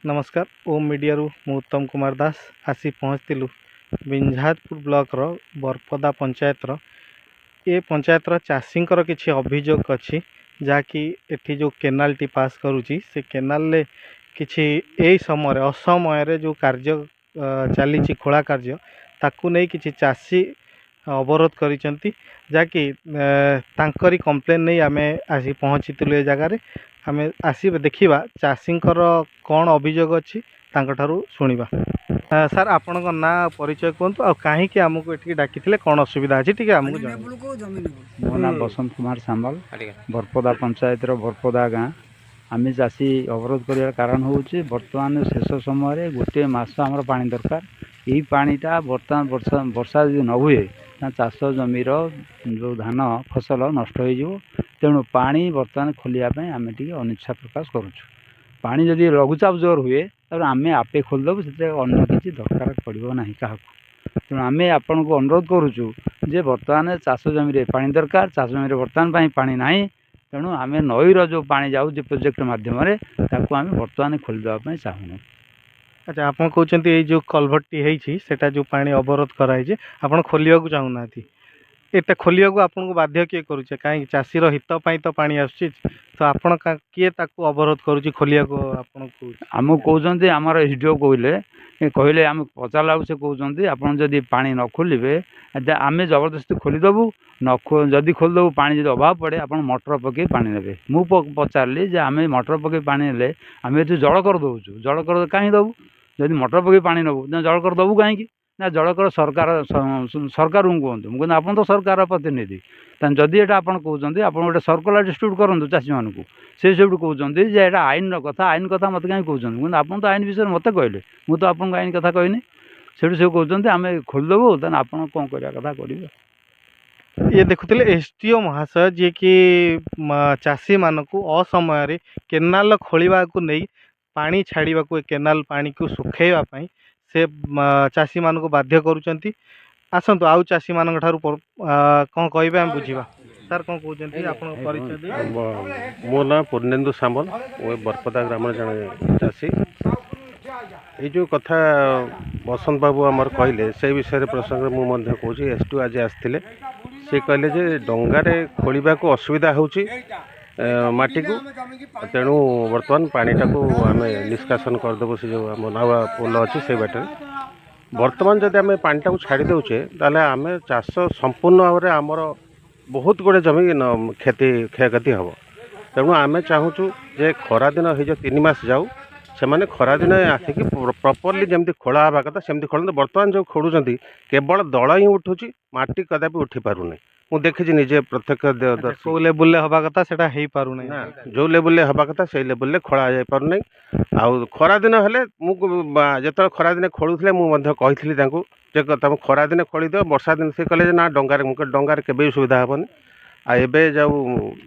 ନମସ୍କାର, ଓମ୍ ମିଡ଼ିଆରୁ ମୁଁ ଉତ୍ତମ କୁମାର ଦାସ ଆସି ପହଞ୍ଚିଥିଲୁ ବିଞ୍ଝାରପୁର ବ୍ଲକର ବରପଦା ପଞ୍ଚାୟତର। ଏ ପଞ୍ଚାୟତର ଚାଷୀଙ୍କର କିଛି ଅଭିଯୋଗ ଅଛି, ଯାହାକି ଏଠି ଯେଉଁ କେନାଲଟି ପାସ୍ କରୁଛି, ସେ କେନାଲରେ କିଛି ଏଇ ସମୟରେ ଅସମୟରେ ଯେଉଁ କାର୍ଯ୍ୟ ଚାଲିଛି, ଖୋଳା କାର୍ଯ୍ୟ, ତାକୁ ନେଇ କିଛି ଚାଷୀ ଅବରୋଧ କରିଛନ୍ତି। ଯାହାକି ତାଙ୍କରି କମ୍ପ୍ଲେନ୍ ନେଇ ଆମେ ଆସି ପହଞ୍ଚିଥିଲୁ ଏ ଜାଗାରେ। ଆମେ ଆସିବେ, ଦେଖିବା ଚାଷୀଙ୍କର କ'ଣ ଅଭିଯୋଗ ଅଛି, ତାଙ୍କଠାରୁ ଶୁଣିବା। ସାର୍, ଆପଣଙ୍କ ନାଁ, ପରିଚୟ କୁହନ୍ତୁ ଆଉ କାହିଁକି ଆମକୁ ଏଠିକି ଡାକିଥିଲେ, କ'ଣ ଅସୁବିଧା ଅଛି ଟିକେ ଆମକୁ ଜଣାଇବେ। ମୋ ନାଁ ବସନ୍ତ କୁମାର ସାମଲ, ବରପଦା ପଞ୍ଚାୟତର ବରପଦା ଗାଁ। ଆମେ ଚାଷୀ ଅବରୋଧ କରିବାର କାରଣ ହେଉଛି, ବର୍ତ୍ତମାନ ଶେଷ ସମୟରେ ଗୋଟିଏ ମାସ ଆମର ପାଣି ଦରକାର। ଏଇ ପାଣିଟା ବର୍ତ୍ତମାନ ବର୍ଷା ଯଦି ନ ହୁଏ ନା, ଚାଷ ଜମିର ଯେଉଁ ଧାନ ଫସଲ ନଷ୍ଟ ହୋଇଯିବ। ତେଣୁ ପାଣି ବର୍ତ୍ତମାନ ଖୋଲିବା ପାଇଁ ଆମେ ଟିକେ ଅନିଚ୍ଛା ପ୍ରକାଶ କରୁଛୁ। ପାଣି ଯଦି ଲଘୁଚାପ ଜୋର ହୁଏ, ତାପରେ ଆମେ ଆପେ ଖୋଲିଦେବୁ, ସେଥିରେ ଅନ୍ୟ କିଛି ଦରକାର ପଡ଼ିବ ନାହିଁ କାହାକୁ। ତେଣୁ ଆମେ ଆପଣଙ୍କୁ ଅନୁରୋଧ କରୁଛୁ ଯେ ବର୍ତ୍ତମାନ ଚାଷ ଜମିରେ ପାଣି ଦରକାର। ଚାଷ ଜମିରେ ବର୍ତ୍ତମାନ ପାଇଁ ପାଣି ନାହିଁ। ତେଣୁ ଆମେ ନଈର ଯେଉଁ ପାଣି ଯାଉଛି ପ୍ରୋଜେକ୍ଟ ମାଧ୍ୟମରେ, ତାକୁ ଆମେ ବର୍ତ୍ତମାନ ଖୋଲିଦେବା ପାଇଁ ଚାହୁଁନୁ। ଆଚ୍ଛା, ଆପଣ କହୁଛନ୍ତି ଏଇ ଯେଉଁ କଲଭର୍ଟଟି ହେଇଛି, ସେଟା ଯେଉଁ ପାଣି ଅବରୋଧ କରାହେଇଛି, ଆପଣ ଖୋଲିବାକୁ ଚାହୁଁନାହାନ୍ତି। ଏଟା ଖୋଲିବାକୁ ଆପଣଙ୍କୁ ବାଧ୍ୟ କିଏ କରୁଛେ? କାହିଁକି ଚାଷୀର ହିତ ପାଇଁ ତ ପାଣି ଆସୁଛି, ତ ଆପଣ କିଏ ତାକୁ ଅବରୋଧ କରୁଛି ଖୋଲିବାକୁ ଆପଣଙ୍କୁ କହୁଛି? ଆମକୁ କହୁଛନ୍ତି, ଆମର ଏସ୍ ଡ଼ି ଓ କହିଲେ, ଆମେ ପଚାରିଲା ବେଳକୁ ସେ କହୁଛନ୍ତି, ଆପଣ ଯଦି ପାଣି ନ ଖୋଲିବେ ଆମେ ଜବରଦସ୍ତି ଖୋଲିଦେବୁ। ନ ଯଦି ଖୋଲିଦେବୁ, ପାଣି ଯଦି ଅଭାବ ପଡ଼େ, ଆପଣ ମଟର ପକାଇ ପାଣି ନେବେ। ମୁଁ ପଚାରିଲି ଯେ ଆମେ ମଟର ପକାଇ ପାଣି ନେଲେ ଆମେ ଏଠୁ ଜଳକର ଦେଉଛୁ, ଜଳକର କାହିଁ ଦେବୁ? ଯଦି ମଟର ପକାଇ ପାଣି ନେବୁ, ଜଳକର ଦେବୁ କାହିଁକି? ନା, ଜଳକର ସରକାରଙ୍କୁ କୁହନ୍ତୁ। ମୁଁ କହିଲି, ଆପଣ ତ ସରକାର ପ୍ରତିନିଧି, ତାହେଲେ ଯଦି ଏଇଟା ଆପଣ କହୁଛନ୍ତି, ଆପଣ ଗୋଟେ ସର୍କୁଲାର ଡିଷ୍ଟ୍ରିବ୍ୟୁଟ୍ କରନ୍ତୁ ଚାଷୀମାନଙ୍କୁ। ସେ ସେଇଠୁ କହୁଛନ୍ତି ଯେ ଏଇଟା ଆଇନର କଥା, ଆଇନ କଥା ମୋତେ କାହିଁ କହୁଛନ୍ତି? ମୁଁ କହିଲି, ଆପଣ ତ ଆଇନ ବିଷୟରେ ମୋତେ କହିଲେ, ମୁଁ ତ ଆପଣଙ୍କୁ ଆଇନ କଥା କହିନି। ସେଇଠୁ ସେ କହୁଛନ୍ତି ଆମେ ଖୋଲିଦେବୁ, ତାହେଲେ ଆପଣ କ'ଣ କରିବା କଥା କରିବେ। ଇଏ ଦେଖୁଥିଲେ ଏସ୍ ଡ଼ି ଓ ମହାଶୟ, ଯିଏକି ଚାଷୀମାନଙ୍କୁ ଅସମୟରେ କେନାଲ ଖୋଳିବାକୁ ନେଇ ପାଣି ଛାଡ଼ିବାକୁ, ଏ କେନାଲ ପାଣିକୁ ଶୁଖାଇବା ପାଇଁ ସେ ଚାଷୀମାନଙ୍କୁ ବାଧ୍ୟ କରୁଛନ୍ତି। ଆସନ୍ତୁ, ଆଉ ଚାଷୀମାନଙ୍କ ଠାରୁ କ'ଣ କହିବେ ଆମେ ବୁଝିବା। ସାର୍, କ'ଣ କହୁଛନ୍ତି, ଆପଣଙ୍କ ପରିଚୟ ଦେଇ? ମୋ ନାଁ ପୂର୍ଣ୍ଣେନ୍ଦୁ ସାମଲ, ମୁଁ ଏ ବରପଦା ଗ୍ରାମର ଜଣେ ଚାଷୀ। ଏଇ ଯେଉଁ କଥା ବସନ୍ତ ବାବୁ ଆମର କହିଲେ, ସେଇ ବିଷୟରେ ପ୍ରସଙ୍ଗରେ ମୁଁ ମଧ୍ୟ କହୁଛି। ଏସ୍ ଡ଼ି ଓ ଆଜି ଆସିଥିଲେ। ସେ କହିଲେ ଯେ ଡଙ୍ଗାରେ ଖୋଳିବାକୁ ଅସୁବିଧା ହେଉଛି ମାଟିକୁ, ତେଣୁ ବର୍ତ୍ତମାନ ପାଣିଟାକୁ ଆମେ ନିଷ୍କାସନ କରିଦେବୁ ସେ ଯେଉଁ ଆମ ନାୱା ପୋଲ ଅଛି ସେଇ ବାଟରେ। ବର୍ତ୍ତମାନ ଯଦି ଆମେ ପାଣିଟାକୁ ଛାଡ଼ି ଦେଉଛେ, ତାହେଲେ ଆମେ ଚାଷ ସମ୍ପୂର୍ଣ୍ଣ ଭାବରେ ଆମର ବହୁତ ଗୁଡ଼ିଏ ଜମି କ୍ଷୟକ୍ଷତି ହେବ। ତେଣୁ ଆମେ ଚାହୁଁଛୁ ଯେ ଖରାଦିନ ହେଇଯାଉ, 3 ମାସ ଯାଉ, ସେମାନେ ଖରାଦିନେ ଆସିକି ପ୍ରପରଲି ଯେମିତି ଖୋଳା ହେବା କଥା ସେମିତି ଖୋଳନ୍ତୁ। ବର୍ତ୍ତମାନ ଯେଉଁ ଖୋଳୁଛନ୍ତି, କେବଳ ଦଳ ହିଁ ଉଠୁଛି, ମାଟି କଦାପି ଉଠି ପାରୁନି। ମୁଁ ଦେଖିଛି ନିଜେ ପ୍ରତ୍ୟକ୍ଷ। କେଉଁ ଲେବୁଲରେ ହେବା କଥା ସେଇଟା ହେଇପାରୁନାହିଁ? ନା, ଯେଉଁ ଲେବୁଲରେ ହେବା କଥା ସେଇ ଲେବୁଲରେ ଖୋଳା ଯାଇପାରୁନାହିଁ। ଆଉ ଖରାଦିନ ହେଲେ, ମୁଁ ଯେତେବେଳେ ଖରାଦିନେ ଖୋଳୁଥିଲେ, ମୁଁ ମଧ୍ୟ କହିଥିଲି ତାଙ୍କୁ ଯେ ତମେ ଖରାଦିନେ ଖୋଳିଦିଅ, ବର୍ଷା ଦିନ। ସେ କହିଲେ ଯେ ନା, ଡଙ୍ଗାରେ। ମୁଁ କହିଲି, ଡଙ୍ଗାରେ କେବେ ବି ସୁବିଧା ହେବନି। ଆଉ ଏବେ ଯେଉଁ,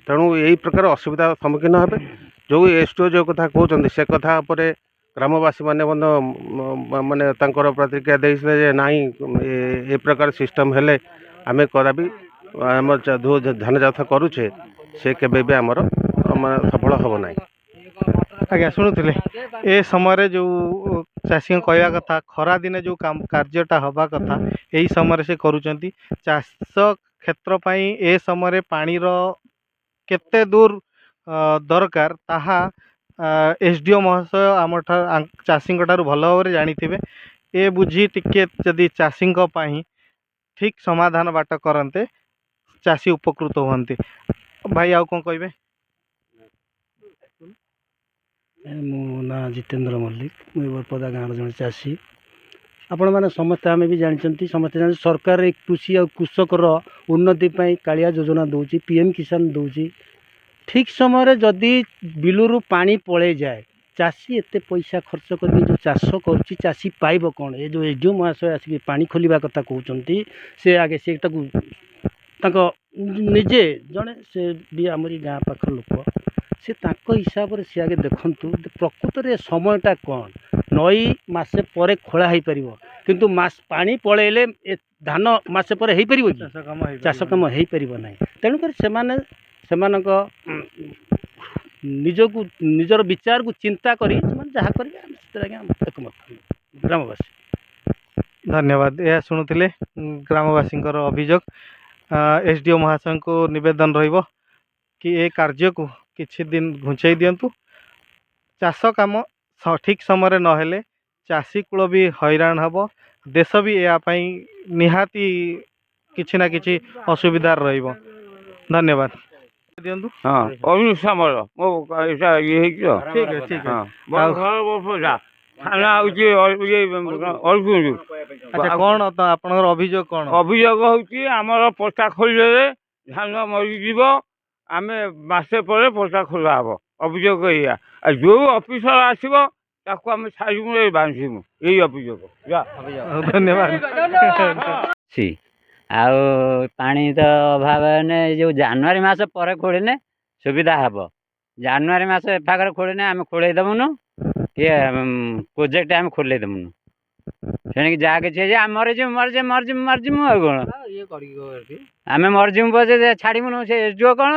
ତେଣୁ ଏଇ ପ୍ରକାର ଅସୁବିଧା ସମ୍ମୁଖୀନ ହେବେ। ଯେଉଁ ଏସ୍ ଡ଼ି ଓ ଯେଉଁ କଥା କହୁଛନ୍ତି, ସେ କଥା ଉପରେ ଗ୍ରାମବାସୀମାନେ ମଧ୍ୟ ମାନେ ତାଙ୍କର ପ୍ରତିକ୍ରିୟା ଦେଇଥିଲେ ଯେ ନାଇଁ, ଏ ପ୍ରକାର ସିଷ୍ଟମ୍ ହେଲେ ଆମେ କଦାପି ଆମ ଧାନ ଚାଷ କରୁଛେ, ସେ କେବେ ବି ଆମର ସଫଳ ହେବ ନାହିଁ। ଆଜ୍ଞା, ଶୁଣୁଥିଲେ ଏ ସମୟରେ ଯେଉଁ ଚାଷୀଙ୍କ କହିବା କଥା, ଖରାଦିନେ ଯେଉଁ କାମ କାର୍ଯ୍ୟଟା ହେବା କଥା ଏଇ ସମୟରେ ସେ କରୁଛନ୍ତି। ଚାଷ କ୍ଷେତ୍ର ପାଇଁ ଏ ସମୟରେ ପାଣିର କେତେ ଦୂର ଦରକାର, ତାହା ଏସ୍ ଡ଼ି ଓ ମହାଶୟ ଆମଠାରୁ, ଚାଷୀଙ୍କ ଠାରୁ ଭଲ ଭାବରେ ଜାଣିଥିବେ। ଏ ବୁଝି ଟିକେ ଯଦି ଚାଷୀଙ୍କ ପାଇଁ ଠିକ୍ ସମାଧାନ ବାଟ କରନ୍ତେ, ଚାଷୀ ଉପକୃତ ହୁଅନ୍ତେ। ଭାଇ, ଆଉ କ'ଣ କହିବେ? ମୋ ନାଁ ଜିତେନ୍ଦ୍ର ମଲ୍ଲିକ, ମୁଁ ବରପଦା ଗାଁର ଜଣେ ଚାଷୀ। ଆପଣମାନେ ସମସ୍ତେ, ଆମେ ବି ଜାଣିଛନ୍ତି, ସମସ୍ତେ ଜାଣିଛନ୍ତି, ସରକାର ଏ କୃଷି ଆଉ କୃଷକର ଉନ୍ନତି ପାଇଁ କାଳିଆ ଯୋଜନା ଦେଉଛି, ପି ଏମ୍ କିଷାନ ଦେଉଛି। ଠିକ୍ ସମୟରେ ଯଦି ବିଲରୁ ପାଣି ପଳେଇଯାଏ, ଚାଷୀ ଏତେ ପଇସା ଖର୍ଚ୍ଚ କରିକି ଯେଉଁ ଚାଷ କରୁଛି, ଚାଷୀ ପାଇବ କ'ଣ? ଏ ଯେଉଁ ଏସ୍ ଡ଼ି ଓ ମହାଶୟ ଆସିକି ପାଣି ଖୋଲିବା କଥା କହୁଛନ୍ତି, ସେ ଆଗେ ସେ ତାକୁ ତାଙ୍କ ନିଜେ ଜଣେ, ସେ ବି ଆମରି ଗାଁ ପାଖ ଲୋକ, ସେ ତାଙ୍କ ହିସାବରେ ସେ ଆଗେ ଦେଖନ୍ତୁ ପ୍ରକୃତରେ ସମୟଟା କ'ଣ। ନଈ ମାସେ ପରେ ଖୋଳା ହେଇପାରିବ, କିନ୍ତୁ ମାସ ପାଣି ପଳେଇଲେ ଏ ଧାନ ମାସେ ପରେ ହେଇପାରିବ କି? ଚାଷ କାମ ହେଇପାରିବ ନାହିଁ। ତେଣୁକରି ସେମାନେ ସେମାନଙ୍କ ନିଜକୁ ନିଜର ବିଚାରକୁ ଚିନ୍ତା କରି ସେମାନେ ଯାହା କରିବେ, ଆମେ ସେଥିରେ ଆଜ୍ଞା ଏକମତ ଗ୍ରାମବାସୀ। ଧନ୍ୟବାଦ। ଏହା ଶୁଣୁଥିଲେ ଗ୍ରାମବାସୀଙ୍କର ଅଭିଯୋଗ। SDO ମହାଶୟଙ୍କୁ ନିବେଦନ ରହିବ କି ଏ କାର୍ଯ୍ୟକୁ କିଛି ଦିନ ଘୁଞ୍ଚେଇ ଦିଅନ୍ତୁ। ଚାଷ କାମ ଠିକ୍ ସମୟରେ ନହେଲେ ଚାଷୀ କୂଳ ବି ହଇରାଣ ହେବ, ଦେଶ ବି ଏହା ପାଇଁ ନିହାତି କିଛି ନା କିଛି ଅସୁବିଧାରେ ରହିବ। ଧନ୍ୟବାଦ ଦିଅନ୍ତୁ। ହଁ, ଅରୁଣ ସାମଲ। ମୋ ଏଇଟା ଇଏ ହେଇଛି ତ। ଠିକ୍ ଅଛି, ଠିକ୍ ଅଛି। ହଁ, ଘର ବରପଦା, ଥାନା ହେଉଛି ଇଏ ଅଳକୁଣ୍ଡୁ। ଆଚ୍ଛା, କ'ଣ ତ ଆପଣଙ୍କର ଅଭିଯୋଗ କ'ଣ? ଅଭିଯୋଗ ହେଉଛି, ଆମର ପଟା ଖୋଲିଦେଲେ ଧାନ ମରିଯିବ। ଆମେ ମାସେ ପରେ ପଟା ଖୋଲା ହେବ, ଅଭିଯୋଗ ଏଇଆ। ଆଉ ଯେଉଁ ଅଫିସର ଆସିବ ତାକୁ ଆମେ ଛାଡ଼ିବୁ, ଏଇ ବାନ୍ଧିବୁ, ଏଇ ଅଭିଯୋଗ ଯା। ଧନ୍ୟବାଦ। ଅଛି ଆଉ ପାଣି ତ ଅଭାବ ହେନେ ଏଇ ଯେଉଁ ଜାନୁଆରୀ ମାସ ପରେ ଖୋଳିନେ ସୁବିଧା ହେବ। ଜାନୁଆରୀ ମାସ ଏଫାକରେ ଖୋଳିନେ ଆମେ ଖୋଳେଇ ଦେବୁନୁ, ଇଏ ପ୍ରୋଜେକ୍ଟ ଆମେ ଖୋଲେଇ ଦେବୁନୁ। ସେଣିକି ଯାହା କିଛି ହେଇଛି ଆମେ ମରିଯିବୁ, ମରିଯିବୁ, ମରିଯିବୁ, ମରିଯିବୁ। ଆଉ କ'ଣ, ଆମେ ମରିଯିବୁ ପଛେ ଛାଡ଼ିବୁନୁ। ସେ ଏସ୍ କ'ଣ,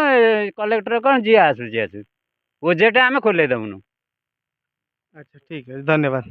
କଲେକ୍ଟର କ'ଣ, ଯିଏ ଆସୁଛି ଆସୁ, ପ୍ରୋଜେକ୍ଟ ଆମେ ଖୋଲେଇ ଦେବୁନୁ। ଆଚ୍ଛା, ଠିକ୍ ଅଛି, ଧନ୍ୟବାଦ।